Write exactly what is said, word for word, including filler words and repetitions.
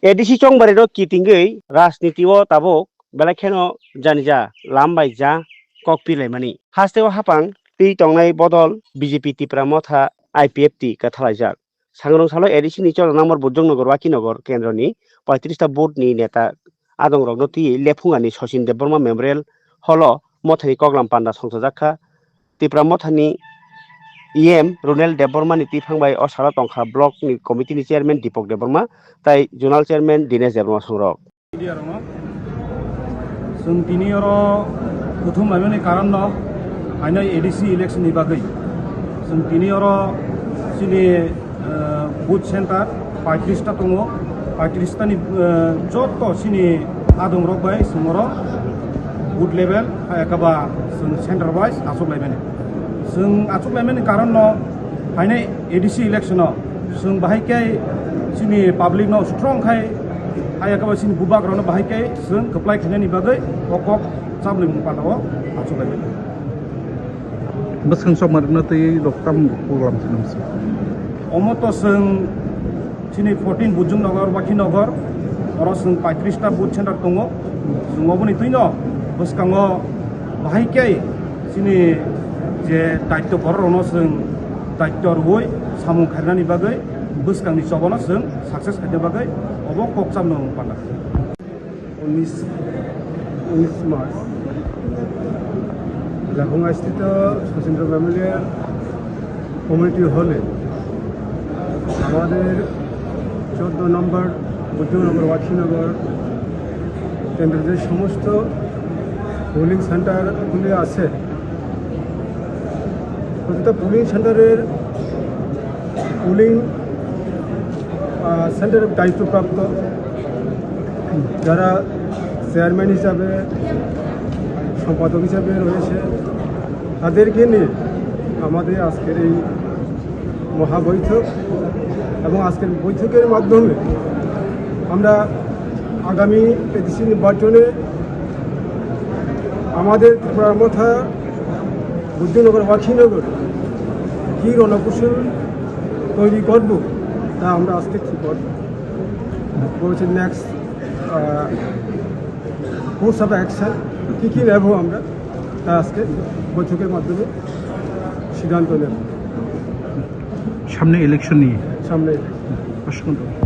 A D C chongbarino kitingwi rajniti o tabuk belai kheno janija lam bai ja kok pilaimani. Hasteo hapang twi tongnai bodol B J P Tipra Motha I P F T kwthalaijak. Sangrong salo A D C ni cholo number Bujongnagar Wakinagar kendroni poitrista booth ni neta adongrokno twi lephungani Sachin Debbarma Memorial Hall o Mothani koklam panda songchajak kha. Tipra Mothani E M Runel Debbarma ni tiphang bai o salo tongkha block ni committee ni chairman Deepak Debbarma tai zonal chairman Dinesh Debbarma songrok. Media rokno. Chwng tini oro kuthum laimani karon no haino A D C election ni bagwi. Chwng tini oro chini, eh, booth center paitris ta tongo. Paitris ta ni, eh, jotto chini adong rok bai chwng oro booth level hai ekaba chwng center wise achuk laimani. Chwng achuk laimani karon no haino A D C election o chwng bahai khe chini public no strong khai, hai ekaba chini bubak rok no bahai khe chwng kwplai khainani bagwi o kok chamlwimung panda o achuk laimani. Bwskang chokma rwna twi rok tamo program khainamse? Omo to chwng chini fourteen Bujongnagar, Wakinagar, oro chwng paitris ta booth center tongo. Chwng oboni twino bwskango bahai khe chini je daityo borok rokno chwng daityo rwui samung khairnani bagwi bwskangni chobono chwng success khaina bagwi obo kok chamno panda. উনিশ, উনিশ মার্চ লাফুঙ্গা স্থিত Sachindra Memorial community হলে আমাদের চোদ্দ নম্বর বুদ্ধনগর, ওয়াকিনগর কেন্দ্রে যে সমস্ত পোলিং সেন্টারগুলি আছে, প্রতিটা পোলিং সেন্টারের পোলিং, আহ, সেন্টারের দায়িত্বপ্রাপ্ত যারা চেয়ারম্যান হিসাবে, সম্পাদক হিসাবে রয়েছে, তাদেরকে নিয়ে আমাদের আজকের এই মহাবৈঠক। এবং আজকের বৈঠকের মাধ্যমে আমরা আগামী এডিসি নির্বাচনে আমাদের ত্রিপুরা মথা, বুদ্ধনগর, ওয়াকিনগর কী রণকৌশল তৈরি করব, তা আমরা আজকে ঠিক করব। বলছি নেক্সট কোর্স অফ অ্যাকশন কী কী নেব আমরা, তা আজকে বৈঠকের মাধ্যমে সিদ্ধান্ত নেব। সামনে ইলেকশন নিয়ে। সামনে ইলেকশন। অসংখ্য ধন্যবাদ।